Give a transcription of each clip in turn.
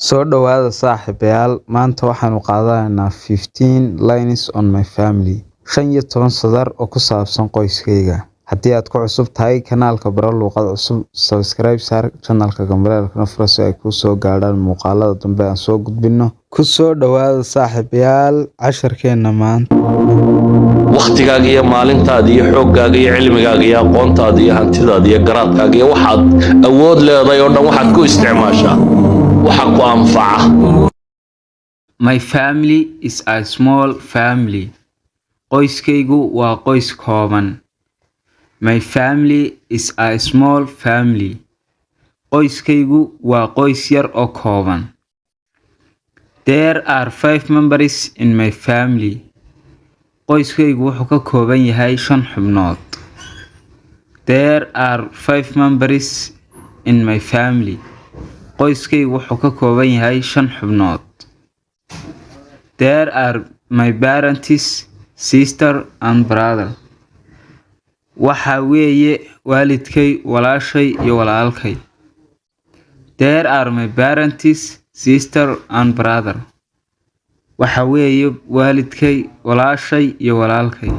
Soo dhawaada saaxiibayaal, maanta waxaanu qaadanaynaa 15 lines on my family, 15 sadar oo ku saabsan qoyskayga. Haddii aad ku cusub tahay kanaalka Baro Luuqad Cusub, subscribe saar channelka, gambaleelkana furo si ay kuu soo gaadhaan muuqaalada dambe aan soo gudbino. Ku soo dhawaada saaxiibayaal casharkeena maanta. Wakhtigaaga iyo maalintaada iyo xooggaaga iyo cilmigaaga iyo aqoontaada iyo hantidaada iyo garaadkaaga iyo waxaad awood leedahay oo dhan waxaad ku isticmaashaa waxa ku anfaca. My family is a small family. Qoyskaygu waa qoys kooban. My family is a small family. Qoyskaygu waa qoys yar oo kooban. There are five members in my family. Qoyskaygu wuxuu ka kooban yahay shan xubnood. There are five members in my family. Qoyskaygu wuxuu ka kooban yahay shan xubnood. There are my parents, sister and brother. Waxa weeye waalidkay, walaashay iyo walaalkay. There are my parents, sister and brother. Waxa weeye waalidkay, walaashay iyo walaalkay.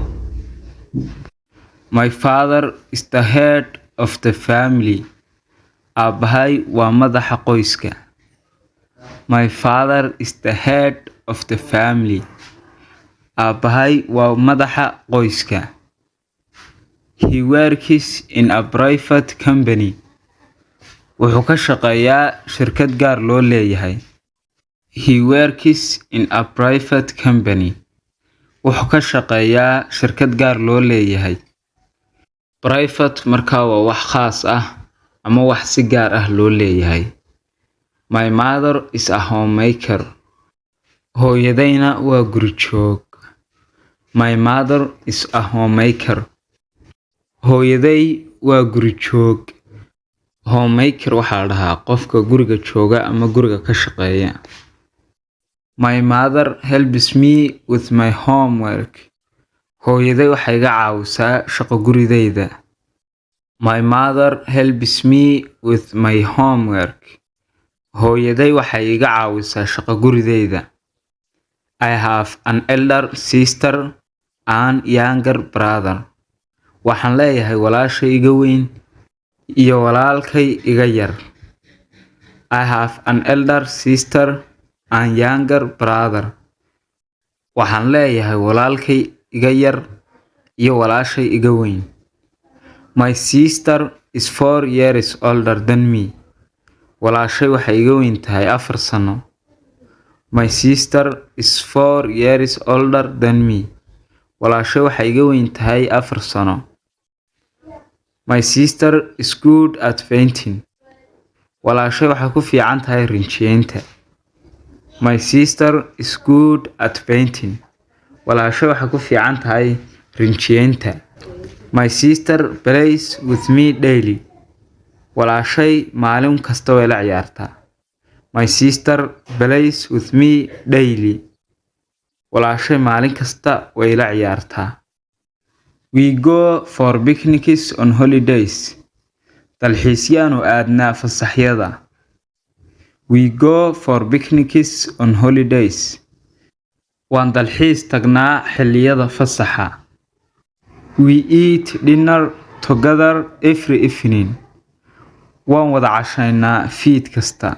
My father is the head of the family. Aabbahay waa madaxa qoyska. My father is the head of the family. Aabbahay waa madaxa qoyska. He works in a private company. Wuxuu ka shaqeeyaa shirkad gaar loo leeyahay. He works in a private company. Wuxuu ka shaqeeyaa shirkad gaar loo leeyahay. Private markaa waa wax khaas ah ama wax si gaar ah loo leeyahay. My mother is a homemaker. Hooyadayna waa guri joog. My mother is a homemaker. Hooyaday waa guri joog. Homemaker waxaa la dhahaa qofka guriga jooga ama guriga ka shaqeeya. My mother helps me with my homework. Hooyaday waxay iga caawisaa shaqo guridayda. My mother helps me with my homework. Hooyaday waxay iga caawisaa shaqo guridayda. I have an elder sister and younger brother. Waxaan leeyahay walaashay iga weyn iyo walaalkay iga yar. I have an elder sister and younger brother. Waxaan leeyahay walaalkay iga yar iyo walaashay iga weyn. My sister is 4 years older than me. Walaashay waxay iga weyn tahay 4 sano. My sister is 4 years older than me. Walaashay waxay iga weyn tahay 4 sano. My sister is good at painting. Walaashay waxay ku fiican tahay rinjiyeynta. My sister is good at painting. Walaashay waxay ku fiican tahay rinjiyeynta. My sister plays with me daily. Walaashay maalin kasta way la ciyaartaa. My sister plays with me daily. Walaashay maalin kasta way la ciyaartaa. We go for picnics on holidays. Dalxiisyaanu aadnaa fasaxyada. We go for picnics on holidays. Waan dalxiis tagnaa xilliyada fasaxa. We eat dinner together every evening. Waan wada cashaynaa fiid kasta.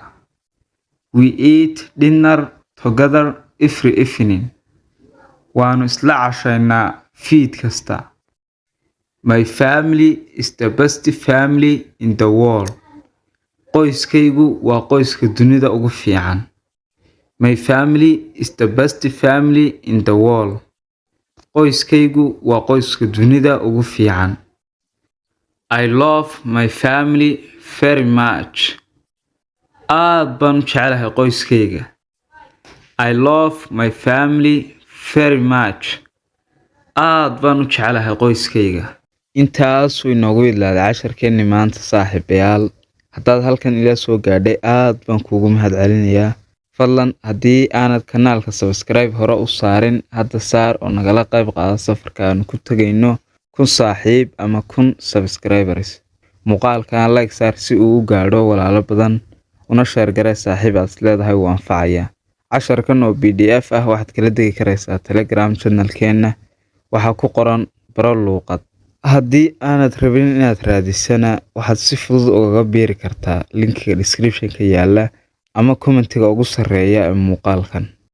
We eat dinner together every evening. Waanu isla cashaynaa fiid kasta. My family is the best family in the world. Qoyskaygu waa qoyska dunida ugu fiican. My family is the best family in the world. Qoyskaygu waa qoyska dunida ugu fiican. I love my family very much. Aad baan u jeclahay qoyskayga. I love my family very much. Aad baan u jeclahay qoyskayga. Intaas wuu inoogu idlaaday casharkeenni maanta, saaxiibayaal. Haddaad halkan ila soo gaadhay, aad baan kuugu mahadcelinayaa. Fadlan haddii aanad kanaalka subscribe hore u saarin, hadda saar oo nagala qayb qaada safarka aanu ku tegayno 1000 saaxiib ama 1000 subscribers. Muuqaalkan like saar si uu u gaadho walaalo badan. Una share garee saaxiib aad is leedahay wuu anfacayaa. Casharkan oo PDF ah waxaad kala degi karaysaa Telegram channelkeena. Waxaa ku qoran Baro Luuqad. Haddii aanad rabin inaad raadisana, waxaad si fudud ugaga biiri kartaa linkiga description-ka yaala ama commentiga ugu sarreeya ee muuqaalkan.